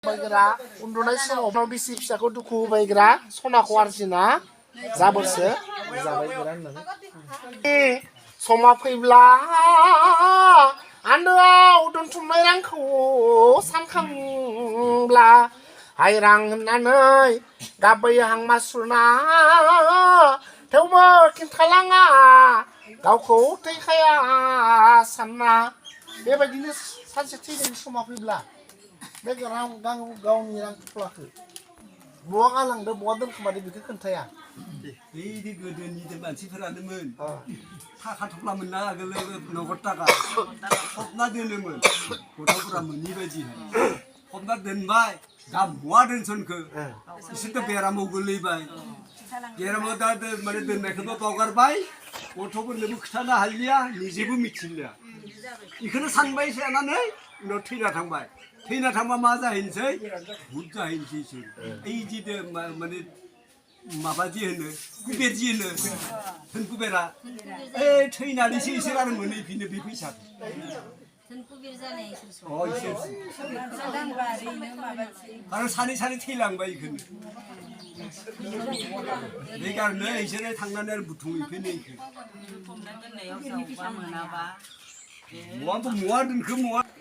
बायग्रा उन्दुनाय समाव बिसि फिसाखौ दुखु होबायग्रा सनाखौ आरजिना जाबोरसो जाबायग्रा होननानै समा फैब्ला आन्दोआव दोनथुमनाय रांखौ सानखांब्ला हाय रां होननानै गाबबोयो हां मासुरना थेवबो खिन्थालाङा गावखौ थैखाया सानना बेबायदिनो सानसे थैनायनि समा फैब्ला बे गावनि रां थफ्लाखौ बहा गालांदों बहा दोनखोमादों बेखौ खोन्थाया बैदि गोदोनि मानसिफोरानोमोन थाखा थफ्ला मोनना आगोल नगद थाखा फबना दोनोमोन गथ'फोरा मोनि बायदि फबना दोनबाय दा बहा दोनसनखो बिसोरथ' बेरामाव गोलैबाय बेरामाव दा माने दोननायखौबो बावगारबाय गथ'फोरनोबो खिथानो हालिया निजेबो मिथिलिया बेखौनो सानबाय सानानै उनाव थैना थांबा मा जाहैनोसै भुत जाहैनोसै इसोर ओइ जि माने माबा जि होनो कुबेर जि होनो धोन कुबेरा ओइ थैनानैसो इसोर आरो मोनहैफिनो बे फैसाखौ आरो सानै थैलांबाय बेखौनो बे कारणे इसोरो थांनानै आरो बुथुमहैफिनो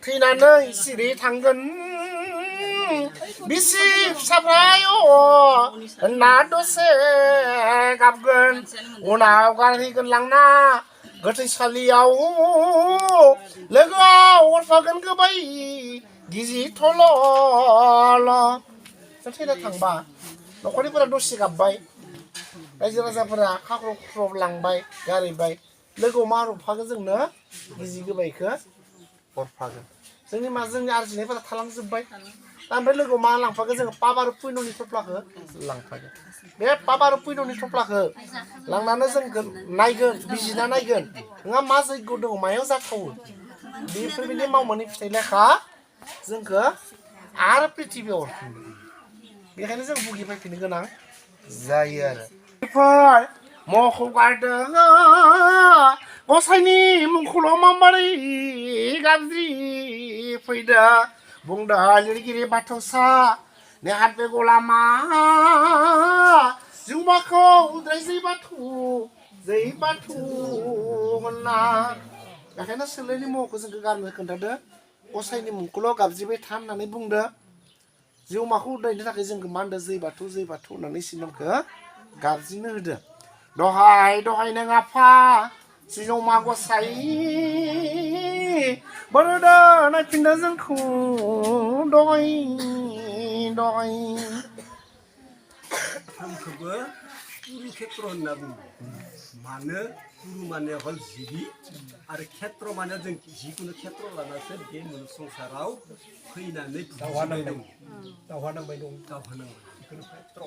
थैनानै सिरि थांगोन बिसि फिसाफ्राय होनना दसे गाबगोन उनाव गारहैगोन लांना गोथैसालियाव लोगोआव हरफागोन गोबाय गिजि थल' थैना थांबा न'खरनिफोरा दसे गाबबाय रायजो राजाफोरा खाख्रब खुख्रब लांबाय गारहैबाय लोगोआव मा हरफागोन जोंनो गिजि गोबायखौ हरफागोन जोंनि आरजिनायफोरा थालांजोब्बाय ओमफ्राय लोगोआव मा लांफागोन जोङो पाप आरो पुण्यनि थफ्लाखौ लांफागोन बे पाप आरो पुण्यनि थफ्लाखौ लांनानै जों नायगोन बिजिना नायगोन नोंहा मा जैग्य दङ मायाव जाथावो बेफोरबायदि मावनानै फिथाइ लेखा जोंखौ आरो प्रिथिबियाव हरफिनगोन बेखायनो जों भुगिफैफिननो गोनां जायो आरो बेफोर मखौ गारदों गसाइनि मुंखौल' माबारै गाज्रि फैदो बुंदो लिरगिरि बाथौसा नेहात बे गलामा जुमाखौ उद्राय जै बाथौ होनना बेखायनो सोलोनि महखौ जोंखौ गारनो खोन्थादो गसाइनि मुंखौल' गाबज्रिबाय था होननानै बुंदो जिउमाखौ उद्रायनो थाखाय जोंखौ मा होनदों जै बाथौ होननानै सिमांखौ गाबज्रिनो होदो दहाय नों आफा जिउमा गसाइ बोरोदो नायफिनदो जोंखौ दहाय सानखौबो गुरु खेत्र होनना बुङो मानो गुरु माने हल जिबि आरो खेत्र माने जों जिखुनु खेत्र लानासो बे मुलुग संसाराव फैनानै दावहा नांबाय दं बेखौनो खेत्र